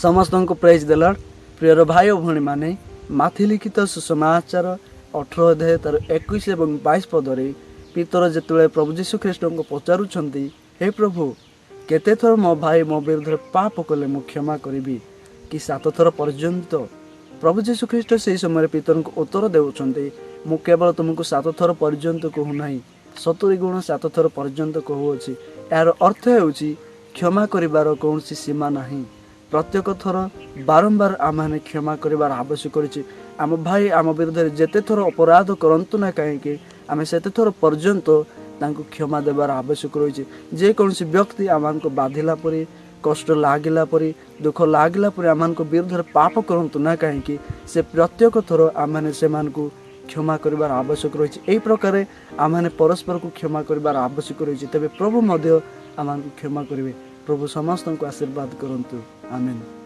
ସମସ୍ତଙ୍କୁ ପ୍ରେଜ୍ ଦ ଲର୍ଡ। ପ୍ରିୟର ଭାଇ ଓ ଭଉଣୀମାନେ, ମାଥି ଲିଖିତ ସୁସମାଚାର 18 ଅଧ୍ୟାୟ ତାର 21 ଏବଂ 22 ପଦରେ ପିତର ଯେତେବେଳେ ପ୍ରଭୁ ଯୀଶୁ ଖ୍ରୀଷ୍ଟଙ୍କୁ ପଚାରୁଛନ୍ତି, ହେ ପ୍ରଭୁ, କେତେ ଥର ମୋ ଭାଇ ମୋ ବିରୁଦ୍ଧରେ ପାପ କଲେ ମୁଁ କ୍ଷମା କରିବି? କି 7 ଥର ପର୍ଯ୍ୟନ୍ତ? ପ୍ରଭୁ ଯୀଶୁ ଖ୍ରୀଷ୍ଟ ସେହି ସମୟରେ ପିତରଙ୍କୁ ଉତ୍ତର ଦେଉଛନ୍ତି, ମୁଁ କେବଳ ତୁମକୁ 7 ଥର ପର୍ଯ୍ୟନ୍ତ କହୁନାହିଁ, 70 ଗୁଣ 7 ଥର ପର୍ଯ୍ୟନ୍ତ କହୁଅଛି। ଏହାର ଅର୍ଥ ହେଉଛି କ୍ଷମା କରିବାର କୌଣସି ସୀମା ନାହିଁ। ପ୍ରତ୍ୟେକ ଥର ବାରମ୍ବାର ଆମେମାନେ କ୍ଷମା କରିବାର ଆବଶ୍ୟକ ରହିଛି। ଆମ ଭାଇ ଆମ ବିରୁଦ୍ଧରେ ଯେତେ ଥର ଅପରାଧ କରନ୍ତୁ ନା କାହିଁକି, ଆମେ ସେତେ ଥର ପର୍ଯ୍ୟନ୍ତ ତାଙ୍କୁ କ୍ଷମା ଦେବାର ଆବଶ୍ୟକ ରହିଛି। ଯେକୌଣସି ବ୍ୟକ୍ତି ଆମମାନଙ୍କୁ ବାଧିଲା ପରି, କଷ୍ଟ ଲାଗିଲା ପରି, ଦୁଃଖ ଲାଗିଲା ପରି ଆମମାନଙ୍କ ବିରୁଦ୍ଧରେ ପାପ କରନ୍ତୁ ନା କାହିଁକି, ସେ ପ୍ରତ୍ୟେକ ଥର ଆମେମାନେ ସେମାନଙ୍କୁ କ୍ଷମା କରିବାର ଆବଶ୍ୟକ ରହିଛି। ଏହି ପ୍ରକାରେ ଆମେମାନେ ପରସ୍ପରକୁ କ୍ଷମା କରିବାର ଆବଶ୍ୟକ ରହିଛି, ତେବେ ପ୍ରଭୁ ମଧ୍ୟ ଆମମାନଙ୍କୁ କ୍ଷମା କରିବେ। ପ୍ରଭୁ ସମସ୍ତଙ୍କୁ ଆଶୀର୍ବାଦ କରନ୍ତୁ। ଆମେନ୍।